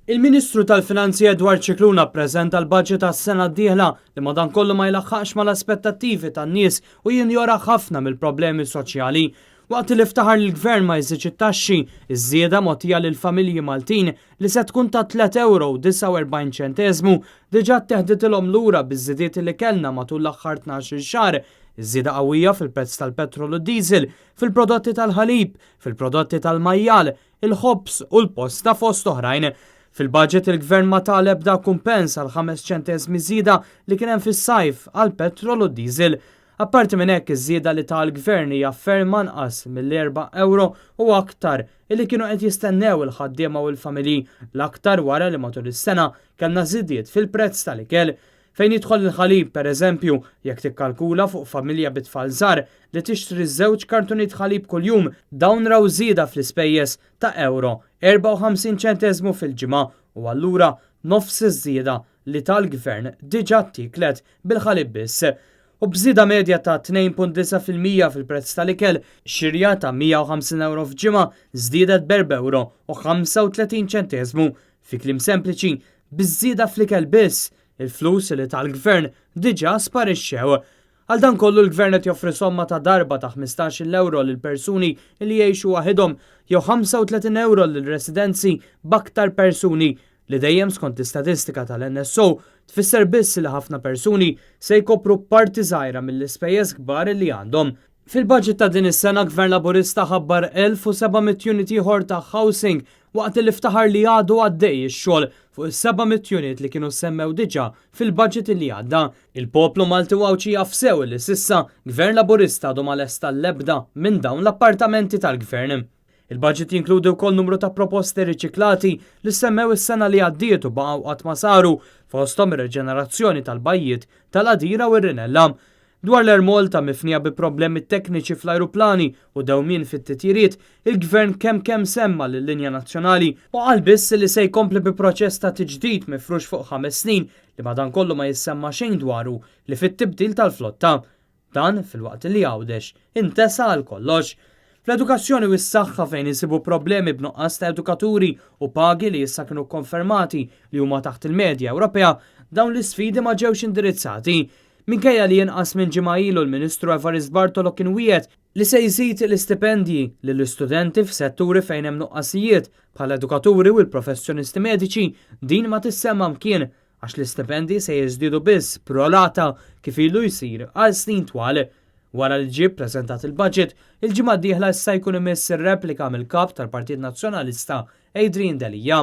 Il-Ministru tal-Finanzi Edward Scicluna ppreżenta l-budget għas-sena d-dieħla li madankollu ma jlaħħaqx mal-aspettattivi tan-nies u jinjora ħafna mill-problemi soċjali. Waqt li ftaħar li l-Gvern ma jżidx it-taxxi, iż-żieda mogħtija lill-familji Maltin li se tkun ta' 3 ewro u 49 ċenteżmu diġà tteħditilhom lura biż-żidiet li kellna matul l-aħħar 12-il xahar, iż-żieda qawwija fil-prezz tal-petrol u diesel, fil-prodotti tal-ħalib, fil-prodotti tal-majjal, il-ħobż u l-posta fost oħrajn. Fil-budget il-gvern ma ta l-ebda kumpens għal 5 ċenteżmi żieda li kien hemm fis-sajf għal petrol u diesel. Apparti minn hekk, iż-żieda li ta l-gvern hija ferm anqas mill-4 euro u aktar illi kienu qed jistennew il-ħaddiema u l-familji, l-aktar wara li matul is-sena kellna żidiet fil-prezz tal-ikel. Fejn jidħol il-ħalib, per eżempju, jekk tikkalkula fuq familja bi tfal żgħar li tixtri żewġ kartuniet ħalib kuljum, dawn raw żieda fl-ispejjeż ta' euro 54 ċenteżmu fil-ġimgħa u allura nofs iż-żieda li tal-gvern diġà ttiklet bil-ħalib biss. U b'żieda medja ta' 2.9% fil-prezz tal-ikel, xirja ta' 150 euro f'ġimgħa żdiedet b'4 euro u 35 ċenteżmu. Fi kliem sempliċi, biż-żieda fl-ikel biss, il-flus li tal-gvern diġà sparixxew. Għal dan kollu l-gvern qed joffri somma ta' darba ta' 15 euro lil persuni li jgħixu waħidhom jew 35 euro lil residenzi b'aktar persuni, li dejjem skont l-istatistika tal-NSO tfisser biss li ħafna persuni se jkopru parti żgħira mill-ispejjeż kbar li għandhom. Fil-budget ta' din is-sena, Gvern Laburista ħabbar 1700 unit ieħor ta' housing waqt li ftaħar li għadu għaddej ix-xogħol fuq is-700 unit li kienu semmew diġà fil-budget li għadda. Il-poplu Malti u Għawdxi jaf sew li s'issa Gvern Laburista għadu ma lesta l-ebda minn dawn l-appartamenti tal-gvern. Il-budget jinkludi wkoll numru ta' proposti riċiklati li semmew is-sena li għaddiet u baqgħu qatt ma saru, fosthom ir-reġenerazzjoni tal-bajjiet tal-Għadira u r-Rinella. Dwar l-Air Malta, mifnija bi problemi tekniċi fl-ajruplani u dewmien fit-titjiriet, il-gvern kemm kemm semma l-linja nazzjonali u qal biss li se jkompli bi proċess ta' tiġdid mifrux fuq 5 snin li madankollu ma jissemma xejn dwaru li fit-tibdil tal-flotta. Dan filwaqt li Għawdex intesa għal kollox. Fl-edukazzjoni u s-saħħa, fejn insibu problemi b'nuqqas ta' edukaturi u pagi li issa kienu konfermati li huma taħt il-medja Ewropea, dawn l-isfidi ma ġewx indirizzati. Minkejja li inqas minn ġimgħa ilu l-Ministru Evarist Bartolo kien wiegħed li se jżid l-istipendji lill-istudenti f'setturi fejn hemm nuqqasijiet bħal edukaturi u l-professjonisti mediċi, din ma tissemma mkien għax l-istipendji se jiżdiedu biss pro rata kif ilu jsir għal snin twal. Wara li ġie ppreżentat il-budget, il-ġimgħa d-dieħla issa jkun imiss ir-replika mill-kap tal-Partit Nazzjonalista Adrian Delia.